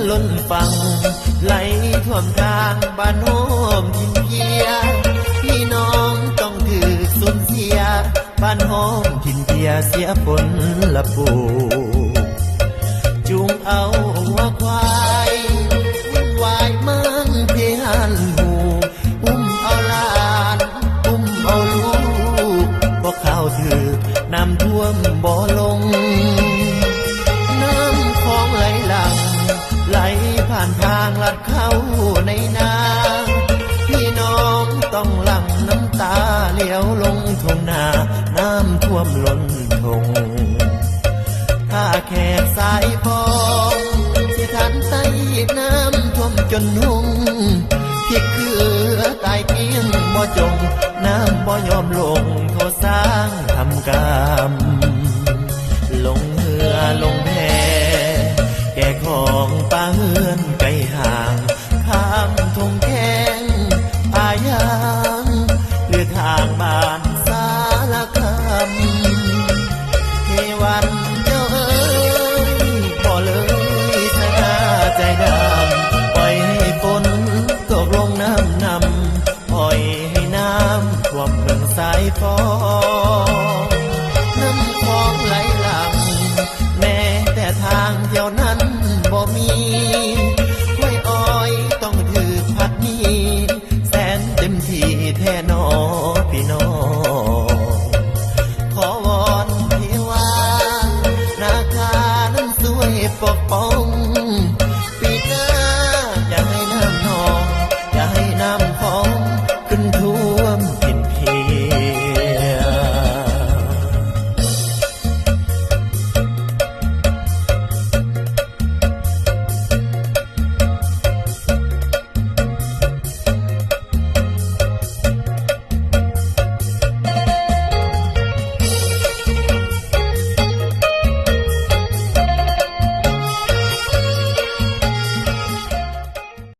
ລົ້ນຝັ່ງໄຫຼຖ້ວມທາງ ບ້ານໂຮມຖິ່ນເພຍ ພີ່ນ້ອງຕ້ອງຖືກສູນເສຍ ບ້ານໂຮມຖິ່ນເພຍ ເສຍຜົນລະປູກ ຈູງເອົາງົວຄວາຍ ວຸ່ນວາຍມັງເພຫັນຫູ ອຸ້ມເອົາຫຼານ ອຸ້ມເອົາລູກ ພວກເຂົາຖືກນ້ຳຖ້ວມບໍ່ລົງ ນ້ຳຂອງໄຫຼຫຼັ່ງ ໄຫຼຜ່ານທາງລັດເຂົ້າໃນນາ ພີ່ນ້ອງຕ້ອງຫຼັ່ງນ້ຳຕາຫຼຽວລົງທົ່ງໜ້າ ນ້ຳຖ້ວມລົ້ນທົ່ງ ຖ້າແຂກສາຍຟອງ ຊິທັນໄຕ້ນ້ຳຖ້ວມຈົນຫຸ່ງ ພິກເຄືອຕາຍກ້ຽງບໍ່ຈົງ ນ້ຳບໍ່ຍອມລົງ ໂທດສ້າງທຳກຳ ລົງເຮືອລົງແພ ແກ່ຂອງປາເຮືອນໄກຫ່າງ ຂ້າມທົ່ງແກ້ງອາຍາງ ຫຼືທາງບ້ານສາລະຄຳ ເທວັນເຈົ້າເອີຍ ບໍ່ເລີຍຊະໜ້າໃຈດຳ ປ່ອຍໃຫ້ຝົນຕົກລົງນຳນຳ ປ່ອຍໃຫ້ນ້ຳຖ້ວມເມືອງສາຍຟອງ ນ້ຳຂອງໄຫຼຫຼັ່ງ ແມ້ແຕ່ທາງທ່ຽວນັ້ນບໍ່ມີ ຫ້ວຍອ້ອຍຕ້ອງຖືກພັດໜີ ແສນເຕັມທີ່ແທ້ໜໍພີ່ນ້ອງ ຂໍວອນເທວານາຄານັ້ນຊ່ວຍປົກປ້ອງ